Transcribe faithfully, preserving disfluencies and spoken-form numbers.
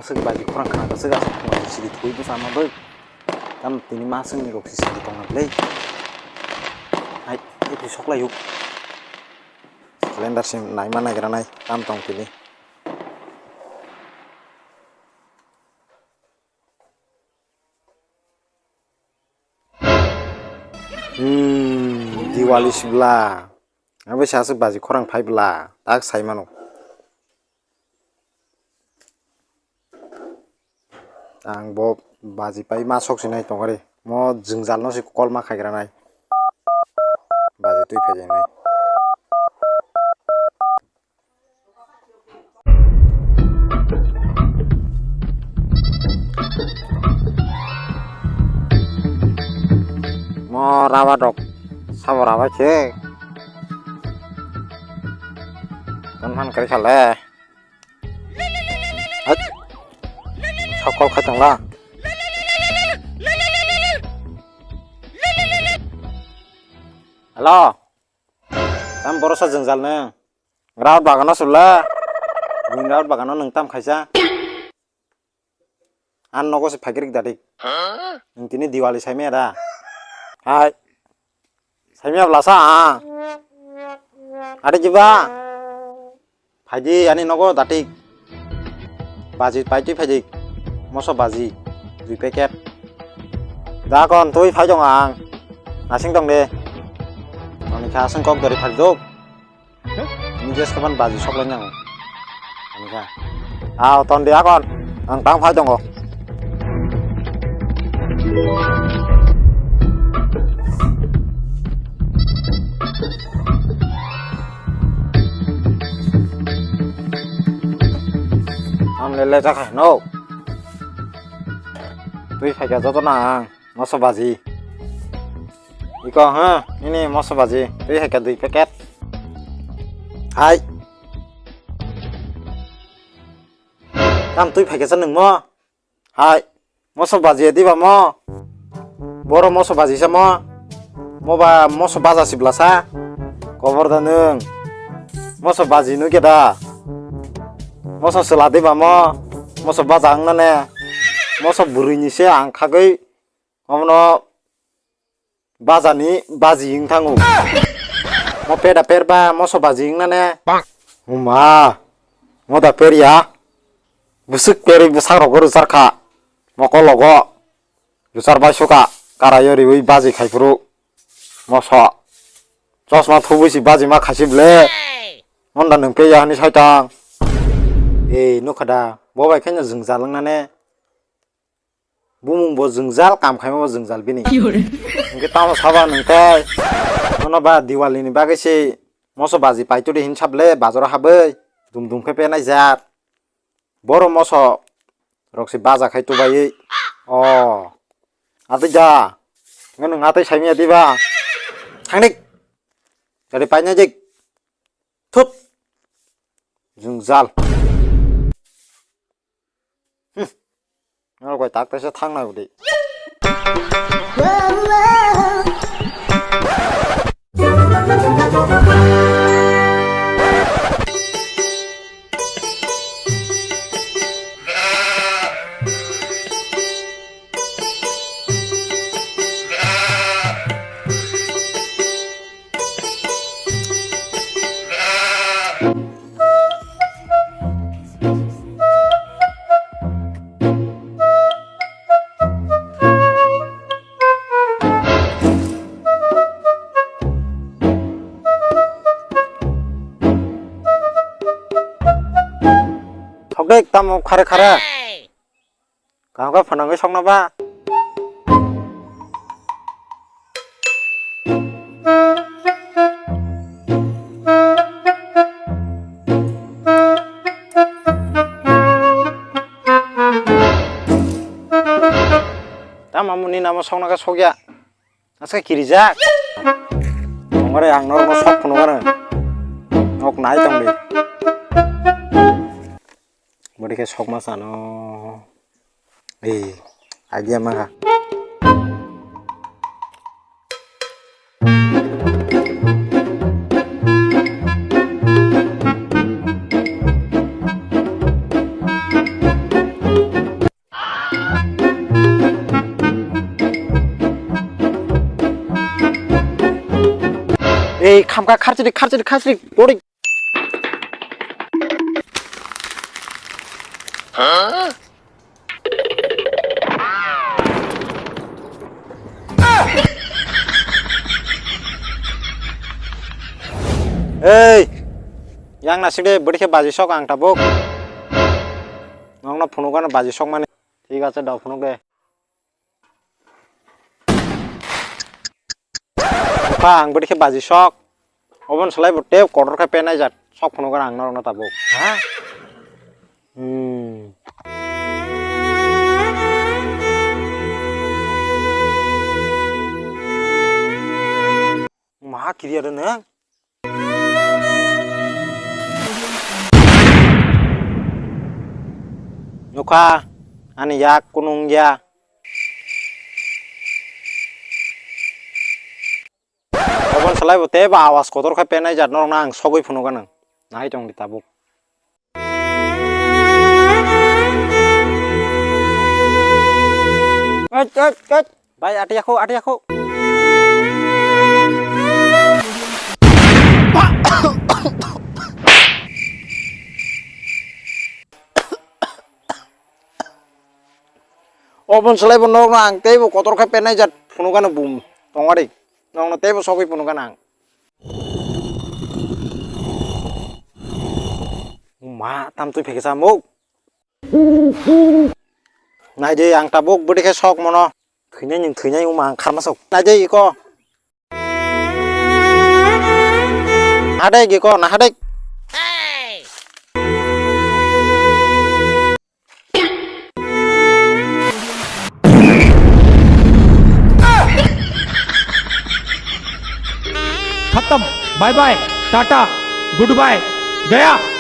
Aswk baji khorang khna aswk aswk thwngmani sidi thwi bwsa ma bwk. Tam tini ma swngni rok si sidi tongna bwlai. Hai, tei soklai yuk. Calendar sim naima nagira nai tam tong tini. Hmm, Diwali sibla. Abo se aswk baji khorang phai bwla, tak sai mano. Ang bo baji pai ma sok sinai tongari. Mo jwngjal no se kol ma khaigra nai. Baji twi phai nai. Mo rawa dok sabo rawa khe. Kon phan kari khale. Hat. Sokol khai tongla. Hello. Tam borosa jwngjal nang. Raut bagano sula. Buini raut bagano nung tam khaisa. An nogo se phaikirik dadik. Nung tini Diwali saimaya da. Hai. Saimaya blasa a. Adi jiba. Phaidi ani nogo datik. Baji paitwi phaidi. Moso baji. Dui packet. Da kon twi phai dong ang. Nasing dong de. Ani kha aswng kok dari phai dok. Ni jes kaban baji sok lai nang. Ani kha. Ah, ton de akon. Ang tang phai dong. Am le le jakha no. Twi phaikha joto na ang moso baji. Iko ha, ini moso baji. Twi phaikha dui packet. Hai. Tam twi phaikha sa nung mo. Hai, moso baji diba mo? Boro moso baji sa mo? Mo ba moso baja sibla sa? Kobor da nung. Moso baji nugya da? Moso sela diba mo? Moso baja wng nane? Moso bwrwi ni se ang khagwi omono Bajani baji wng thango. Mo peda perba moso baji wng nane. Huma. Mo da perya. Bwswk perwi bwsak rogo rwchar kha. Mokol logo. Rwchar bai suka. Karayo riwi baji khai phuru. Moso. Chosma thubui si baji ma khaisi ble. Monda nung peya hani saitang. Ei nukha da. Bo bai khaino jwngjal wng nane. Bumung bo jwngjal, kam khaima bo jwngjal bini. Hwnkhe tamo saba nung tei? Nono ba Diwali ni bagwi se moso baji paitodi hin sable bazaro habwi dum dum khe penai jak. Boro moso rok se baja khai tubaiwi. O. Atwi da. Nung atwi saimya diba? Thangdik. Gari painai dik. Thut. Jwngjal. Hmm. Norok bai tak taisa thang nai udi. Thokdek tamo khare khare. Kaham khe phwnangwi sokna ba? Tamo muni namo sokna khe sokya. Aska kirijak. Tongare ang norokno sok phunukgano. Nok nai tongdi. Bodi khe sokma sano. Ei, idea maha. Ei, khamkha, kharchidi, kharchidi, kharchidi, bori. Ei, yang nasik de, bori khe baji sok ang tabuk. Nokno phunukgano baji sok mani. Thik ache, dao phunuk de. Bupha, ang bwdikhe baji sok. Oboni slai bo tei kotor khe penai jak. Sok phunukgana ang norokno tabuk. Ha? Hmm. Ma kiriya de nang? Nukha, ani yak kunu wngya. Oboni slai bo tei ba awas kotor khai penai jat norokno ang sogwi phunukgana. Nahai tongdi tabuk. Ait, ait, ait. Bai, ati yakho, ati yakho. Oboni slai bo norokno ang teibo kotor khe penai jat phunukgana bum tongari. Norokno teibo sogwi phunukgana ang. Ma, tam twi pheksa muk. Naidi ang tabuk bwdikhe sok mono. Thwinai ning thwinai wngma ang kharma sok. Naidi iko. Hadek iko, na hadek. खत्म, bye bye, tata, good bye, गया।